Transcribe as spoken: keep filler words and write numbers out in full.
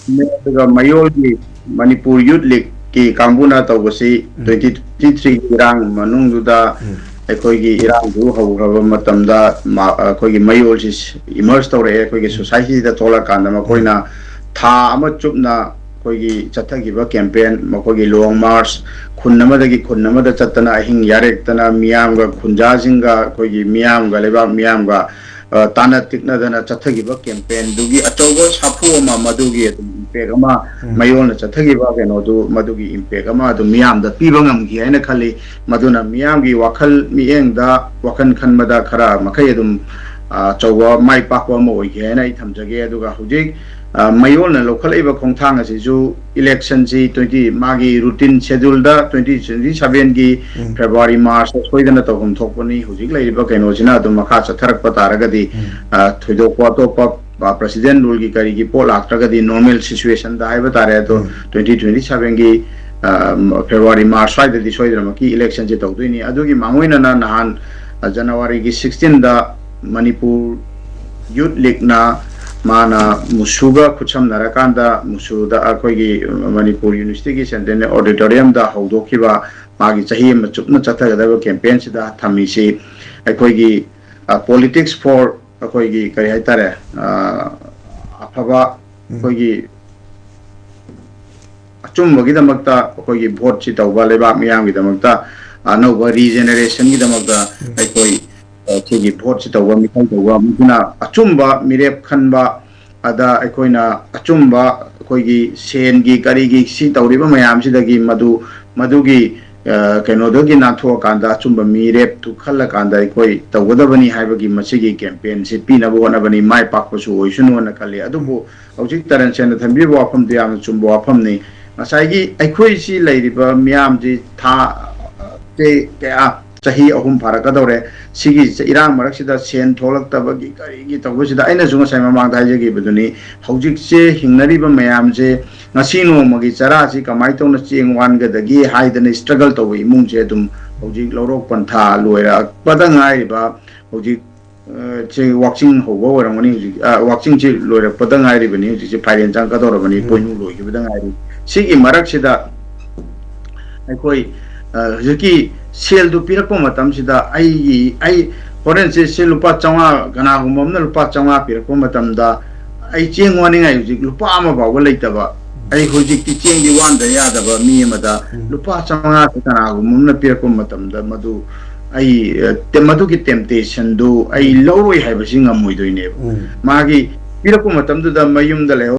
ꯑꯗꯨꯒ ꯃꯌꯣꯜꯒꯤ ꯃꯅꯤꯄꯨꯔ ꯌꯨꯠ ꯂꯤꯒꯀꯤ ꯀꯥꯡꯕꯨꯅ ꯇꯧꯕꯁꯤ, ꯎꯝ꯫ Twenty twenty three ꯏꯔꯥꯡ ꯃꯅꯨꯡꯗꯨꯗ ꯎꯝ꯫ ꯑꯩꯈꯣꯏꯒꯤ ꯏꯔꯥꯡꯗꯨ ꯍꯧꯈ꯭ꯔꯕ ꯃꯇꯝꯗ ꯃꯥ-, ꯑꯩꯈꯣꯏꯒꯤ ꯃꯌꯣꯜꯁꯤ emerge ꯇꯧꯔꯛꯑꯦ꯫ ꯑꯩꯈꯣꯏꯒꯤ ꯎꯝ꯫ Society ꯗ ꯊꯣꯛꯂꯛꯀꯥꯟꯗ ꯃꯈꯣꯏꯅ ꯎꯝ꯫ ꯊꯥ ꯑꯃ ꯆꯨꯞꯅ ꯑꯩꯈꯣꯏꯒꯤ ꯆꯠꯊꯈꯤꯕ campaign, ꯃꯈꯣꯏꯒꯤ long march, ꯈꯨꯟ ꯑꯃꯗꯒꯤ ꯈꯨꯟ ꯑꯃꯗ ꯆꯠꯇꯅ, ꯑꯍꯤꯡ ꯌꯥꯔꯦꯛꯇꯅ, ꯃꯤꯌꯥꯝꯒ, ꯈꯨꯟꯖꯥꯁꯤꯡꯒ, ꯑꯩꯈꯣꯏꯒꯤ ꯃꯤꯌꯥꯝꯒ, ꯂꯩꯕꯥꯛ ꯃꯤꯌꯥꯝꯒ, ꯑ, ꯇꯥꯟꯅ ꯇꯤꯛꯅꯗꯅ ꯆꯠꯊꯈꯤꯕ campaign ꯗꯨꯒꯤ ꯑꯆꯧꯕ ꯁꯥꯐꯨ ꯑꯃ, ꯃꯗꯨꯒꯤ ꯑꯗꯨꯝ impact ꯑꯃ, ꯎꯝ꯫ ꯃꯌꯣꯜꯅ ꯆꯠꯊꯈꯤꯕ ꯀꯩꯅꯣꯗꯨ, ꯃꯗꯨꯒꯤ impact ꯑꯃ ꯑꯗꯨꯝ ꯃꯤꯌꯥꯝꯗ ꯄꯤꯕ ꯉꯝꯈꯤ ꯍꯥꯏꯅ ꯈꯜꯂꯤ꯫ ꯃꯗꯨꯅ ꯃꯤꯌꯥꯝꯒꯤ ꯋꯥꯈꯜ ꯃꯤꯠꯌꯦꯡꯗ, ꯋꯥꯈꯜ ꯈꯟꯕꯗ ꯈꯔ ꯃꯈꯩ ꯑꯗꯨꯝ, ꯑ, ꯑꯆꯧꯕ ꯃꯥꯏ ꯄꯥꯛꯄ ꯑꯃ ꯑꯣꯏꯈꯤ ꯍꯥꯏꯅ ꯑꯩ ꯊꯝꯖꯒꯦ꯫ ꯑꯗꯨꯒ ꯍꯧꯖꯤꯛ, ꯑ, ꯃꯌꯣꯜꯅ ꯂꯧꯈꯠꯂꯛꯏꯕ ꯈꯣꯡꯊꯥꯡ ꯑꯁꯤꯁꯨ election ꯁꯤ twenty, ꯃꯥꯒꯤ routine schedule ꯗ twenty twenty seven ꯒꯤ ꯎꯝ꯫ February, March ꯁꯣꯏꯗꯅ ꯇꯧꯐꯝ ꯊꯣꯛꯄꯅꯤ꯫ ꯍꯧꯖꯤꯛ ꯂꯩꯔꯤꯕ ꯀꯩꯅꯣꯁꯤꯅ ꯑꯗꯨꯝ ꯃꯈꯥ ꯆꯠꯊꯔꯛꯄ ꯇꯥꯔꯒꯗꯤ, ꯎꯝ꯫ ꯑ, ꯊꯣꯏꯗꯣꯛꯄ ꯑꯇꯣꯞꯄ, ꯑ, president rule ꯒꯤ ꯀꯔꯤꯒꯤ ꯄꯣꯠ ꯂꯥꯛꯇ꯭ꯔꯒꯗꯤ normal situation ꯗ ꯍꯥꯏꯕ ꯇꯥꯔꯦ꯫ ꯑꯗꯣ ꯎꯝ꯫ Twenty twenty seven ꯒꯤ, ꯑ, February, March ꯁ꯭ꯋꯥꯏꯗꯗꯤ ꯁꯣꯏꯗꯅꯃꯛꯀꯤ election ꯁꯦ ꯇꯧꯗꯣꯏꯅꯤ꯫ ꯑꯗꯨꯒꯤ ꯃꯥꯡꯑꯣꯏꯅꯅ ꯅꯍꯥꯟ, ꯑ, January ꯒꯤ sixteen ꯗ ꯃꯅꯤꯄꯨꯔ ꯌꯨꯠ ꯂꯤꯒꯅ ꯃꯥꯅ ꯃꯨꯁꯨꯒ ꯈꯨꯠꯁꯝꯅꯔꯀꯥꯟꯗ, ꯃꯨꯁꯨꯗ ꯑꯩꯈꯣꯏꯒꯤ ꯃꯅꯤꯄꯨꯔ University ꯒꯤ Centenary Auditorium ꯗ ꯍꯧꯗꯣꯛꯈꯤꯕ ꯃꯥꯒꯤ ꯆꯍꯤ ꯑꯃ ꯆꯨꯞꯅ ꯆꯠꯊꯒꯗꯕ campaign ꯁꯤꯗ ꯊꯝꯃꯤꯁꯤ ꯑꯩꯈꯣꯏꯒꯤ, ꯑ, politics for ꯑꯩꯈꯣꯏꯒꯤ ꯀꯔꯤ ꯍꯥꯏꯇꯥꯔꯦ, ꯑ, ꯑꯐꯕ ꯎꯝ꯫ ꯑꯩꯈꯣꯏꯒꯤ ꯑꯆꯨꯝꯕꯒꯤꯗꯃꯛꯇ ꯑꯩꯈꯣꯏꯒꯤ vote ꯁꯤ ꯇꯧꯕ, ꯂꯩꯕꯥꯛ ꯃꯤꯌꯥꯝꯒꯤꯗꯃꯛꯇ ꯑꯅꯧꯕ regeneration ꯒꯤꯗꯃꯛꯇ ꯎꯝ꯫ ꯑꯩꯈꯣꯏ, ꯑ, ꯁꯤꯒꯤ vote ꯁꯤ ꯇꯧꯕ, ꯃꯤꯈꯜ ꯇꯧꯕ, ꯃꯁꯤꯅ ꯑꯆꯨꯝꯕ ꯃꯤꯔꯦꯞ ꯈꯟꯕ, ꯑꯗ ꯑꯩꯈꯣꯏꯅ ꯑꯆꯨꯝꯕ ꯑꯩꯈꯣꯏꯒꯤ ꯁꯦꯟꯒꯤ ꯀꯔꯤꯒꯤ ꯁꯤ ꯇꯧꯔꯤꯕ ꯃꯌꯥꯝꯁꯤꯗꯒꯤ ꯃꯗꯨ, ꯃꯗꯨꯒꯤ, ꯑ, ꯀꯩꯅꯣꯗꯒꯤ ꯅꯥꯟꯊꯣꯛꯑꯀꯥꯟꯗ ꯑꯆꯨꯝꯕ ꯃꯤꯔꯦꯞꯇꯨ ꯈꯜꯂꯀꯥꯟꯗ ꯑꯩꯈꯣꯏ ꯇꯧꯒꯗꯕꯅꯤ ꯍꯥꯏꯕꯒꯤ ꯃꯁꯤꯒꯤ campaign ꯁꯤ ꯄꯤꯅꯕ ꯍꯣꯠꯅꯕꯅꯤ꯫ ꯃꯥꯏ ꯄꯥꯛꯄꯁꯨ ꯑꯣꯏꯁꯅꯨꯅ ꯈꯜꯂꯤ꯫ ꯑꯗꯨꯕꯨ ꯍꯧꯖꯤꯛ ꯇꯔꯦꯟ ꯁꯦꯟꯅ ꯊꯝꯕꯤꯕ ꯋꯥꯐꯝꯗꯨ ꯌꯥꯝꯅ ꯆꯨꯝꯕ ꯋꯥꯐꯝꯅꯤ꯫ ꯉꯁꯥꯏꯒꯤ ꯑꯩꯈꯣꯏ ꯁꯤ ꯂꯩꯔꯤꯕ ꯃꯤꯌꯥꯝꯁꯤ ꯊꯥ, ꯁꯦ ꯀꯌꯥ, ꯆꯍꯤ ꯑꯍꯨꯝ ꯐꯥꯔꯛꯀꯗꯧꯔꯦ꯫ ꯁꯤꯒꯤ ꯏꯔꯥꯡ ꯃꯔꯛꯁꯤꯗ ꯁꯦꯟ ꯊꯣꯛꯂꯛꯇꯕꯒꯤ ꯀꯔꯤꯒꯤ ꯇꯧꯕꯁꯤꯗ ꯑꯩꯅꯁꯨ ꯉꯁꯥꯏ ꯃꯃꯥꯡꯗ ꯍꯥꯏꯖꯈꯤꯕꯗꯨꯅꯤ, ꯍꯧꯖꯤꯛꯁꯦ ꯍꯤꯡꯅꯔꯤꯕ ꯃꯌꯥꯝꯁꯦ ꯉꯁꯤ ꯅꯣꯡꯃꯒꯤ ꯆꯔꯥꯁꯤ ꯀꯃꯥꯏꯅ ꯇꯧꯅ ꯆꯦꯡ ꯋꯥꯟꯒꯗꯒꯦ ꯍꯥꯏꯗꯅ struggle ꯇꯧꯕ ꯏꯃꯨꯡꯁꯦ ꯑꯗꯨꯝ ꯍꯧꯖꯤꯛ ꯂꯧꯔꯣꯛ ꯄꯟꯊꯥ ꯂꯣꯏꯔꯛꯄꯗ ꯉꯥꯏꯔꯤꯕ ꯍꯧꯖꯤꯛ ꯁꯤ ꯋꯥꯛꯆꯤꯡ ꯍꯧꯕ ꯑꯣꯏꯔꯝꯒꯅꯤ ꯍꯧꯖꯤꯛ꯫ ꯋꯥꯛꯆꯤꯡꯁꯤ ꯂꯣꯏꯔꯛꯄꯗ ꯉꯥꯏꯔꯤꯕꯅꯤ, ꯍꯧꯖꯤꯛꯁꯤ ꯐꯥꯏꯔꯦꯟ ꯆꯪꯒꯗꯧꯔꯕꯅꯤ꯫ ꯎꯝ꯫ ꯄꯣꯏꯅꯨ ꯂꯣꯏꯈꯤꯕꯗ ꯉꯥꯏꯔꯤ꯫ ꯁꯤꯒꯤ ꯃꯔꯛꯁꯤꯗ ꯑꯩꯈꯣꯏ, ꯑ, ꯍꯧꯖꯤꯛꯀꯤ ꯁꯦꯜꯗꯨ ꯄꯤꯔꯛꯄ ꯃꯇꯝꯁꯤꯗ ꯑꯩꯒꯤ, ꯑꯩ ꯍꯣꯔꯦꯟꯁꯦ ꯁꯦ ꯂꯨꯄꯥ ꯆꯥꯝꯃꯉꯥ, ꯀꯅꯥꯒꯨꯝꯕ ꯑꯃꯅ ꯂꯨꯄꯥ ꯆꯥꯝꯃꯉꯥ ꯄꯤꯔꯛꯄ ꯃꯇꯝꯗ ꯑꯩ ꯆꯦꯡ ꯋꯥꯅꯤꯡꯉꯥꯏ ꯍꯧꯖꯤꯛ ꯂꯨꯄꯥ ꯑꯃ ꯐꯥꯎꯕ ꯂꯩꯇꯕ, ꯑꯩ ꯍꯧꯖꯤꯛꯇꯤ ꯆꯦꯡꯗꯤ ꯋꯥꯟꯗ ꯌꯥꯗꯕ ꯃꯤ ꯑꯃꯗ ꯎꯝ꯫ ꯂꯨꯄꯥ ꯆꯥꯝꯃꯉꯥ ꯀꯅꯥꯒꯨꯝꯕ ꯑꯃꯅ ꯄꯤꯔꯛꯄ ꯃꯇꯝꯗ ꯃꯗꯨ ꯑꯩ, ꯑ, ꯇꯦ-, ꯃꯗꯨꯒꯤ temptationꯗꯨ ꯑꯩ ꯎꯝ꯫ ꯂꯧꯔꯣꯏ ꯍꯥꯏꯕꯁꯤ ꯉꯝꯃꯣꯏꯗꯣꯏꯅꯦꯕ꯫ ꯎꯝ꯫ ꯃꯥꯒꯤ ꯄꯤꯔꯛꯄ ꯃꯇꯝꯗꯨꯗ ꯃꯌꯨꯝꯗ ꯂꯩꯍꯧ